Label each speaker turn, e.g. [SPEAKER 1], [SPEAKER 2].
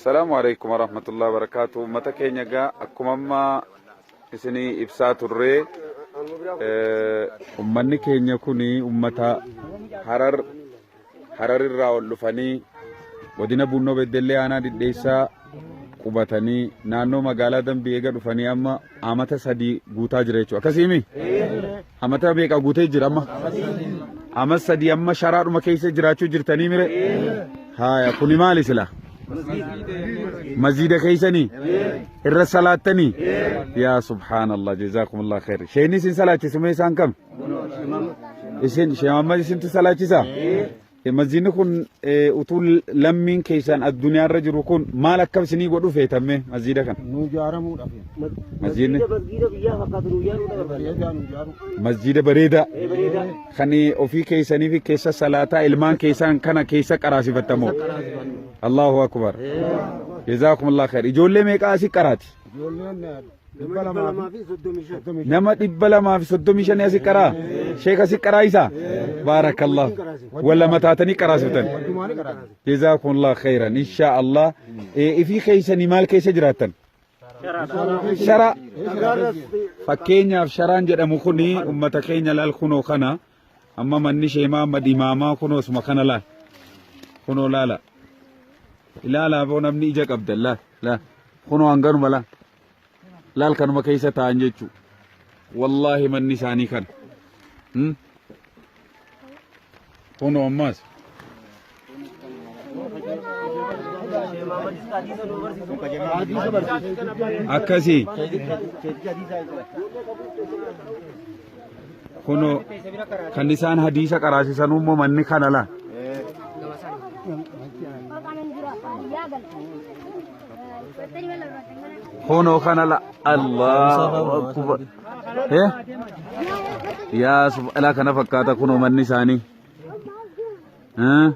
[SPEAKER 1] Assalaamu alaikum warahmatullahi wabarakaatu. Uummata keenya egaa akkuma amma isinii ibsaa turree uummanni keenya kun uummata Harar Harar irraa ol dhufanii godina Bunnoo Beddellee aanaa Dhidheessaa qubatanii naannoo magaalaa Dambii eega dhufanii amma amata 3 guutaa jira jechuudha. Akkasiimi? Amata meeqa guutee jira amma? Ama 3 amma sharaadhuma keessa jiraachuu jirtanii mire? Haaya kuni maali sila? Masjiida keessanii? Irra salaattanii? Yaa subhaanallah jazaakumullah khair. Sheeni isin salaachisu mee isaan kam? Isin Shee Muhammad isintu salaachisa? Masjiidni kun utuu lammiin keessan addunyaarra jiru kun maal akka isinii godhu feetan mee masjiida kana?
[SPEAKER 2] Nuu ijaaramuudhaaf.
[SPEAKER 1] Masjiidni
[SPEAKER 3] Masgiida biyyaa fakkaatu nu ijaaruudha barbaada.
[SPEAKER 2] Bareedaa nu ijaaru.
[SPEAKER 1] masjiida bareedaa
[SPEAKER 3] Ee bareedaa.
[SPEAKER 1] kan ofii keessanii fi keessa salaataa ilmaan keessan kana keessa qaraasifattamoo? Allahu akbar. Jazaakumullah khair. Ijoollee meeqaa asii qaraati?
[SPEAKER 2] Ijoolleen 235.
[SPEAKER 1] Nama 235 asi qaraa? Sheek asi qaraa isaa? Baarakallah. Wal lama taatanii qaraasiftan.
[SPEAKER 2] Wajumaanii qaraati.
[SPEAKER 1] Jazaakumullah khairan. Insha Allah. Ifii keessanii maal keessa jiraattan? Shara. Fakkeenyaaf sharaan jedhamu kuni ummata keenya laal kunoo kana. Amma manni sheemaa amma dhimaamaa kunoo suma kana laal. Kunoo laala. Ilaalaa boo namni ija qabdan laal. Laal. Kunoo hanganuma laal. Laal kanuma keessa taa'an jechuu. Wallaahi manni isaanii kana. Hmm? Kunoo ammas. Akkasii. Kunoo kan isaan hadiisa qaraasisanuu immoo manni kana laal. Kunoo kana la Allahu akbar. Eh? Yaa subhanallah kana fakkaata kunoo manni isaanii. Eh?